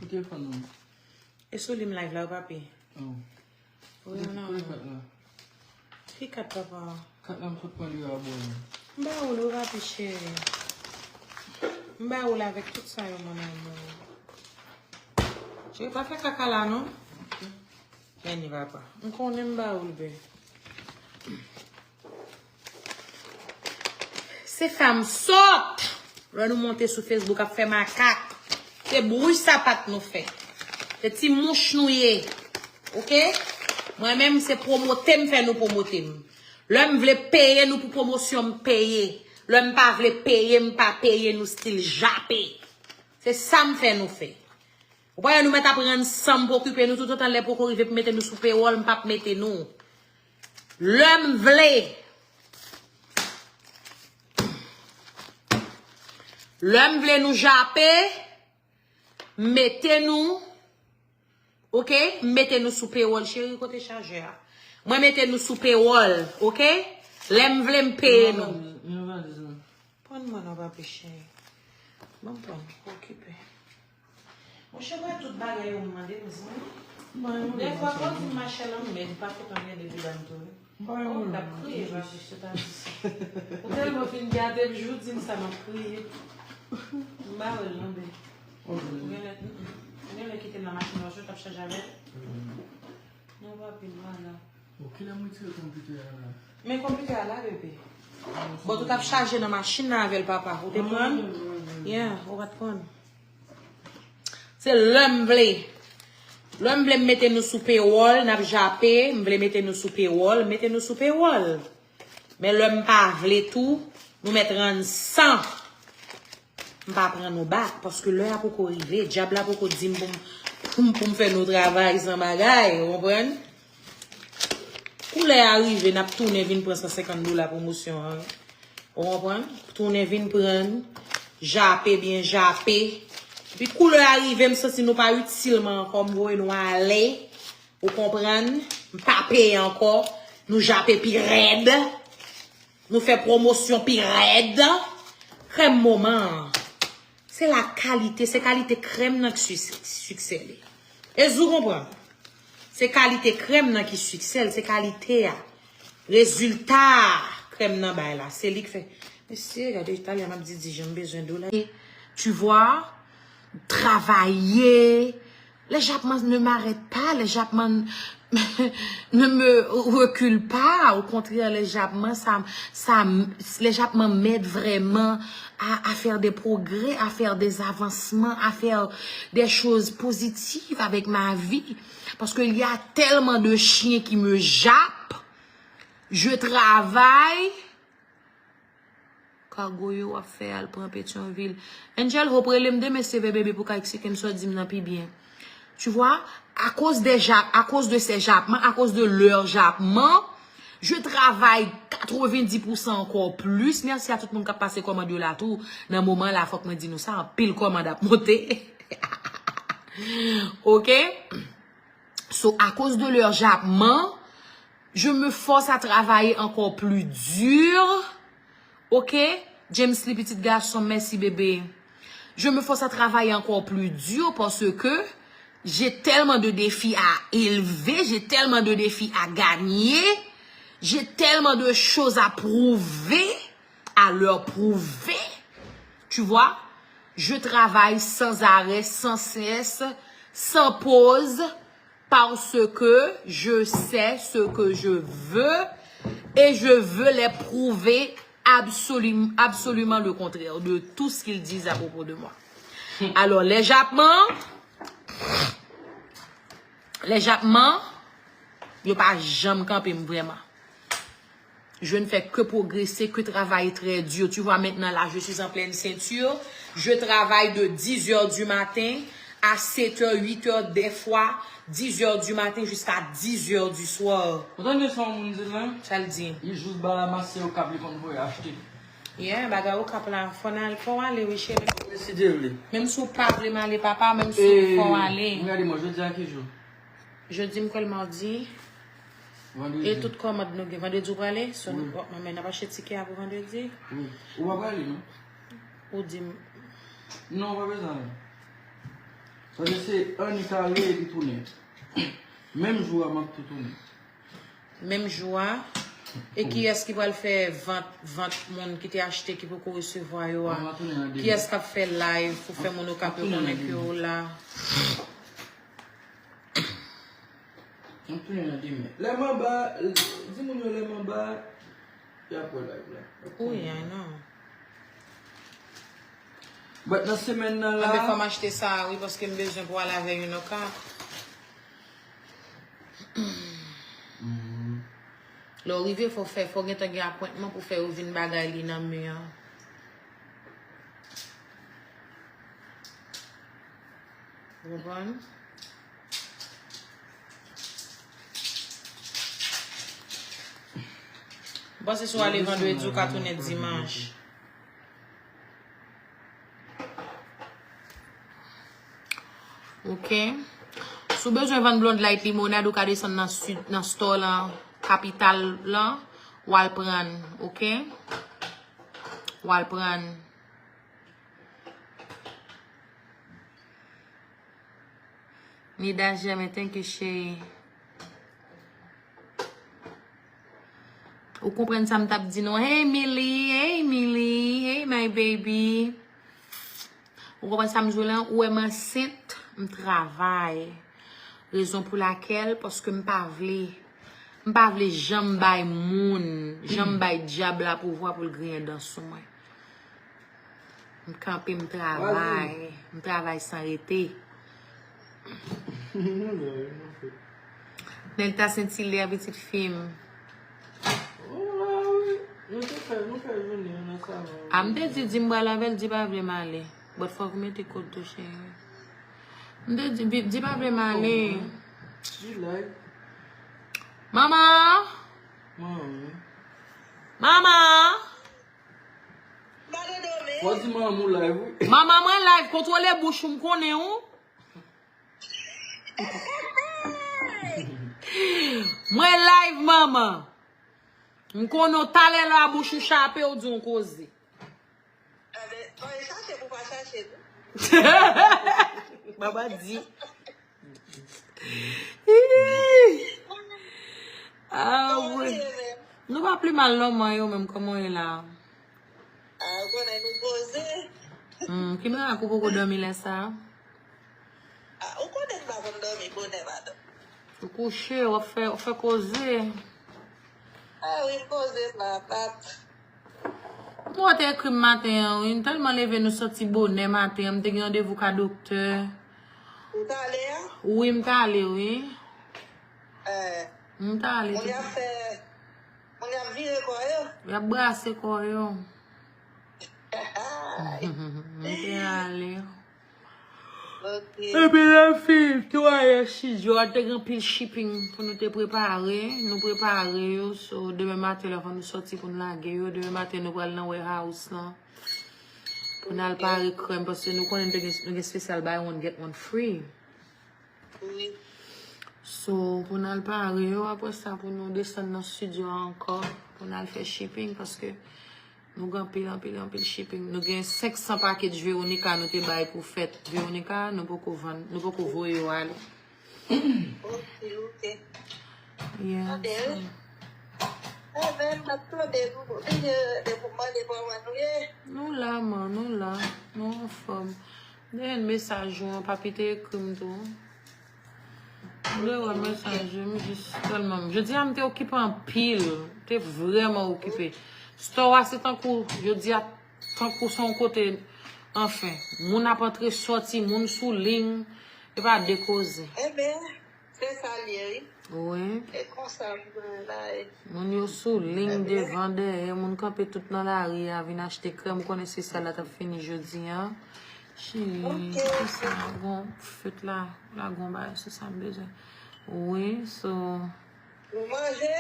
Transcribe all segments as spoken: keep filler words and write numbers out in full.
Telefòn nan. E sou li m live la, wi, papi. Oh. Wi, non. Ki kat la? Ki kat, papa? Kat la m sot pran li a bò. M ba ou l, wi, papi cheri. M ba ou l avèk tout sa yo, mon amour. Cheri, pa fè kaka la, non. Ok. Kenny papa. M konnen m ba ou l, bebe. Se fanm sòt! Lè nou monte sou Facebook ap fè makak. Se bri sapat nou fè. Se ti mouch nou ye. Oke? Mwen menm, se pwomote m fè nou pwomote m. Lè m vle peye nou pou pwomosyon, m peye. Lè m pa vle peye, m pa peye, nou still jape. Se sa m fè nou fè. Ou pa wè nou mèt ap rann san m pou okipe nou toutotan lè poko rive pou mete nou sou pewòl, m p ap mete nou. Lè m vle, lè m vle nou jape, m mete nou, oke? M mete nou sou pewòl, cheri, kote chajè a? Mwen mete nou sou pewòl, oke? Lè m vle, m peye nou. Pran mwen non, papi cheri. Ban m pran, okipe. Monchè, wè tout bagay yo mande m, zanmi. Dèfwa, fò di m mache lan mèd, pa fout anmède medam tou, wi. Oh, m t ap kriye, papi, se pa di sa. Ou tèlman fin gate m, jou di m sa, m ap kriye. M ba wè l, non, bebe. Ou genlè, ou genlè kite m nan machin nan, ou t ap chaje avè l? Non, papi, m pa la. Bon, kilè m retire konpitè a la? Men konpitè a la, bebe. Bon, tout ap chaje nan machin nan avè l, papa. Ou te pran? Yeah, ou pa t pran. Se lè m vle. Lè m vle m mete nou sou pewòl, n ap jape, m vle mete nou sou pewòl, m mete nou sou pewòl. Men lè m pa vle tou, nou mèt rann san. M pa pran nou bak, paske lè a poko rive, dyab la poko di m pou m, pou m, pou m fè nou travay san bagay, ou konprann? Kou lè a rive, n ap tounen vin pran san senkant dola pwomosyon an, wi. Ou konprann? Tounen vin pran, jape byen jape. Epi kou lè a rive, m santi nou pa itil mwen ankò, m voye nou ale. Ou konprann? M pa peye ankò. Nou jape pi rèd. Nou fè pwomosyon pi rèd. Krèm moman an. Se la kalite, se kalite krèm nan ki siksè li. Èske ou konprann? Se kalite krèm nan ki siksè l, se kalite a. Rezilta krèm nan bay la, se li k fè. Mesye, gade Italyen ap di, di jan m bezwen dola. Tu vois, travailler, les Japonais ne m'arrêtent pas, les Japonais ne me reculent pas. Au contraire, les Japonais, ça, ça, les Japonais m'aident vraiment à, à faire des progrès, à faire des avancements, à faire des choses positives avec ma vie. Parce qu'il y a tellement de chiens qui me jappent. Je travaille. Kago yo w ap fè al pran Petyonvil. Angel Hope, rele m demen, seve bebe, pou ka eksplike m sa w di m nan pi byen. Tu vois, à cause des ja-, à cause de ces jappements, à cause de leur jappement, je travaille quatre-vingt-dix pour cent encore plus. Mèsi a tout moun k ap pase kòmand yo la tou. Nan moman la, fòk mwen di nou sa, anpil kòmand ap monte. Oke? So, à cause de leur jappement, je me force à travailler encore plus dur. Ok? James Lee, pitit gason, mèsi, bebe. Je me force à travailler encore plus dur parce que j'ai tellement de défis à élever, j'ai tellement de défis à gagner, j'ai tellement de choses à prouver, à leur prouver. Tu vois? Je travaille sans arrêt, sans cesse, sans pause, parce que je sais ce que je veux et je veux les prouver absolu-, absolument le contraire de tout ce qu'ils disent à propos de moi. Alors, les jappements, les jappements, yo pa janm kanpe m vrèman. Je ne fais que progresser, que travailler très dur. Tu vois, maintenant, là, je suis en pleine ceinture. Je travaille de dix heures du matin à sept heures, huit heures, des fois dix heures du matin jusqu'à dix heures du soir. Ou tande sa yon moun di la? Sa l di? Li jis ba la masye Okap li konn voye achte. Yeah, bagay Okap la, fò n al, fò w ale, wi, cheri. Mèsi Dye vle. Menm si w pa vle m ale, papa, menm si w fò w ale. M gade mwen, jodi a ki jou? Jodi, m kwè l madi. Vandredi. E tout kòmand nou gen. Vandredi ou prale? So, wi, nou, men n ap achte tikè a pou vandredi? Wi. Ou pa prale, non? Ou di m. Non, ou pa bezwen ale. Paske se annik ale epi tounen. Menm jou a m ap tou tounen. Menm jou a. E kiyès ki pral fè vant, vant moun ki te achte ki poko resevwa yo a? Kiyès k ap fè live pou fè moun Okap yo konnen ke yo la? M ap tounen nan demen. Lè m anba, di moun yo lè m anba, y ap wè live la. Wi, I know. But nan semèn nan la. Anben, fò m achte sa a, wi, paske m bezwen pou al avè youn Okap. Lè w rive, fò fè, fò gentan gen apwentman pou fè yo vin bagay li nan mi an. Ou konprann? M panse si w ale vandredi, ou ka tounen dimanch. Ok. Si w bezwen vann Blonde Light limonad, ou ka desann nan sid, nan store lan, kapital lan, w al prann, ok? W al prann. Nida Germain, thank you, cheri. Ou konprann sa m t ap di nou? Hey, Milly, hey, Milly, hey, my baby. Ou konprann sa m di w lan? Ou wè m ansent, m travay. Rezon pou lakèl, paske m pa vle, m pa vle janm bay moun, janm bay dyab la pouvwa pou l griyen dan sou mwen. M kanpe, m travay. M travay san rete. Nèg ta senti lè pitit fi m. A, m te di, di m pral avè l, di pa vle m ale. But fòk ou mete kòd tou, cheri. M te di, di pa vle m ale. Manman! Manman! Fò di manman ou live, wi. Manman, mwen live, kontwole bouch ou, m konnen ou. Mwen live, manman. M konnen w talè la bouch ou chape, ou di yon koze. Anben, chache pou pa chache tou. Baba di. Ah, wi. Nou pa pi mal non, man, yo menm, kòman w ye la? Ah, ou konnen nou poze. Hmm, ki mirak ou poko dòmi lè sa a? Ah, ou konnen m pa konn dòmi bonè, madanm. Ou kouche, w ap fè, w ap fè koze. Ah wi, m poze m la, pat. Mwen te ekri m maten an, wi. M tèlman leve, nou soti bonè maten an. M te gen randevou ka doktè. Ou t ale a? Wi, m t ale, wi. Eh. M t ale. Moun y ap fè, moun y ap vire kò yo? Y ap brase kò yo. M te ale. Ok. Epi lè m fin netwaye estidyo a, te gen anpil shipping pou nou te prepare. Nou prepare yo, so demen maten la fò nou sòti pou n lage yo. Demen maten nou pral nan warehouse lan pou n al pare krèm, paske nou konnen nou te gen, nou gen espesyal buy one get one free. Wi. So, pou n al pare yo, apre sa pou nou desann nan estidyo a ankò, pou n al fè shipping, paske nou gen anpil, anpil, anpil shipping. Nou gen senk san package Veronica nou te bay pou fèt Veronica, nou poko vann, nou poko voye yo ale. Ok, ok. Yeah, so. Enben, m ap tande nou, oblije de pou mande kòman nou ye. Nou la, man, nou la. Nou anfòm. Dèyè mesaj ou an, papi te ekri m tou. M te wè mesaj yo, m jis tèlman. Jodi a, m te okipe anpil. M te vrèman okipe. Store a, se tankou, jodi a, tankou se yon kote, anfen. Moun ap antre sòti, moun sou liy, e pa de koze. Enben, se sa l ye, wi. Wi. E konsa, m la, e. Moun yo sou liy devan, dèyè, moun kanpe tout nan lari a, vin achte krèm, ou konnen se sa la t ap fini jodi a. Cheri, kisa gon fèt la, la gon bagay, se sa m bezwen. Wi, so. Nou manje?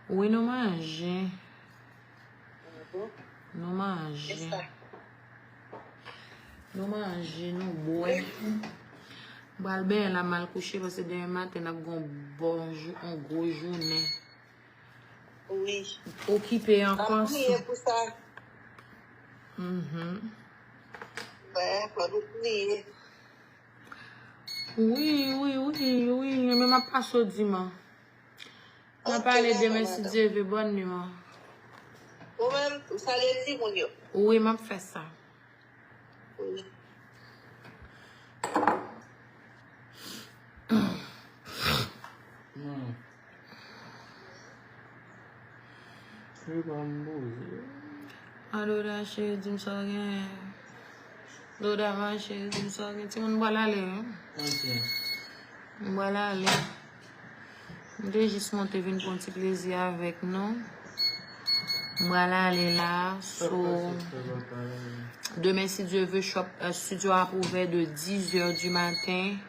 Wi, nou manje. Nou manje. Nou manje, nou bwè. M pral benyen la, m al kouche, paske demen maten n ap gon bon jou, yon gwo jounen. Wi. Okipe ankò. N ap priye pou sa. Mhm. Wi, fò nou priye. Wi, wi, wi, wi, men m ap pase w di m an. N a pale demen si Dye vle, bòn nwi an. Ou menm, ou salye timoun yo? Wi, m ap fè sa. Wi. Hmm. Wi, pa m poze. Adoda cheri, di m sa w gen. Doda ma cheri, di m sa w gen. Timoun, m pral ale, wi. Ok. M pral ale. M te jis monte vin pran ti plezi avèk nou. M pral ale la, so, demen, si Dye vle, shop, euh, studio ap ouvè de dix heures du matin.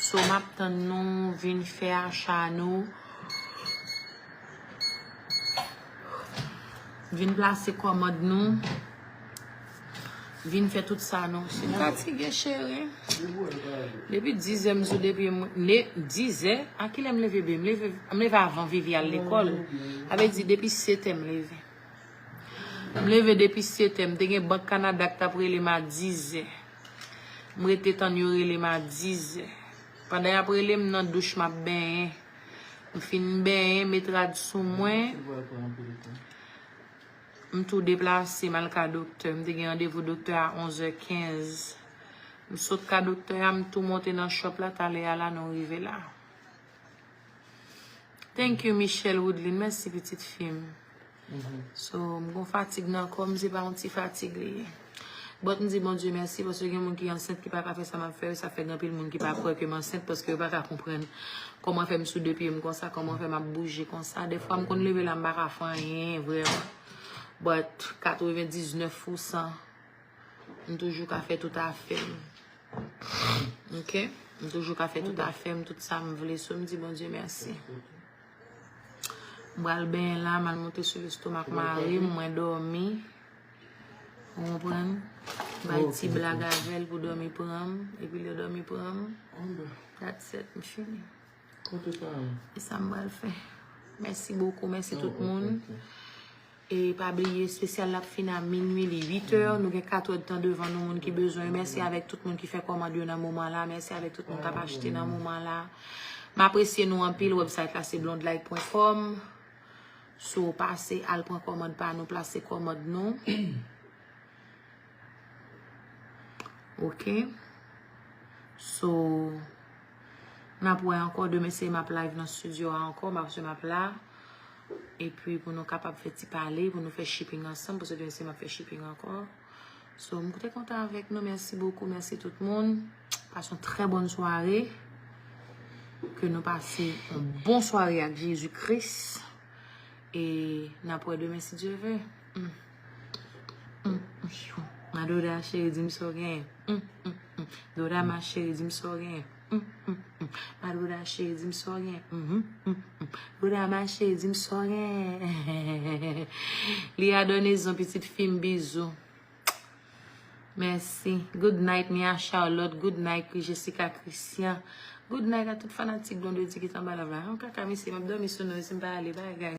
So, m ap tann nou vin fè acha nou. Vin plase kòmand nou. Vin fè tout sa nou. Si m fatige, cheri. Depi dizè m sou depi m, ne, dizè? A kilè m leve, be? M leve, m leve avan Vivi al lekòl. Sa vle di depi setè m leve. M leve depi setè. M te gen Bank Kanada k t ap rele m a dizè. M rete tann yo rele m a dizè. Pandan y ap rele m nan douch, m ap benyen. M fin benyen, met rad sou mwen. M tou deplase, m al ka doktè. M te gen randevou doktè a onzè kenz. M sot ka doktè a, m tou monte nan shop la, talè a la, nou rive la. Thank you, Michelle Woodlin. Mèsi, pitit fi m. So, m gon fatig nan kò m, se pa yon ti fatig li ye. But m di Bondye mèsi, paske gen moun ki ansent ki pa ka fè sa m ap fè yo, sa fè gen anpil moun ki pa kwè ke m ansent, paske yo pa ka konprann kòman fè m sou de pye m konsa, kòman fè m ap bouje konsa. Dèfwa m konn leve la, m pa ka fè anyen, vrèman. But katrevendiznèf pousan, m toujou ka fè tout afè m. Ok? M toujou ka fè tout afè m, tout sa m vle. So, m di Bondye mèsi. M pral benyen la, m al monte sou lestomak mari m, mwen dòmi. Ou konprann? Bay ti blag avè l pou dòmi pran m, epi lè dòmi pran m, that's it, m fini. E sa m pral fè. Mèsi bokou, mèsi tout moun. E pa bliye, espesyal la ap fin a minui, li uit è. Nou gen kat è tan devan nou, moun ki bezwen yo. Mèsi avèk tout moun ki fè kòmand yo nan moman la. Mèsi avèk tout moun k ap achte nan moman la. M apresye nou anpil. Website la se blondlike pwen kòm. Si w pase, al pran kòmand pa nou, plase kòmand nou. Ok. So, n ap wè ankò. Demen se m ap live nan studio a ankò. M ap, m ap la. Epi pou nou kapab fè ti pale, pou nou fè shipping ansanm, paske demen se m ap fè shipping ankò. So, m te kontan avèk nou. Mèsi bokou. Mèsi tout moun. Pase yon trè bòn sware. Ke nou pase yon bon sware ak Jezi Kris. E n ap wè demen si Dye vle. Mm. Mm, mm, mm. Madoda cheri, di m sa w gen. Mm, mm, mm. Doda ma cheri, di m sa w gen. Mm, mm, mm. Madoda cheri, di m sa w gen. Mhm, mm, mm. Doda ma cheri, di m sa w gen. Li adonezon pitit fi m, bizou. Mèsi. Good night, Mia Charlotte. Good night, Jessica Christian. Good night a tout fanatik Blondedy ki t anba live la. Yon kaka mesye, m ap dòmi sou nou si m pa ale, bagay.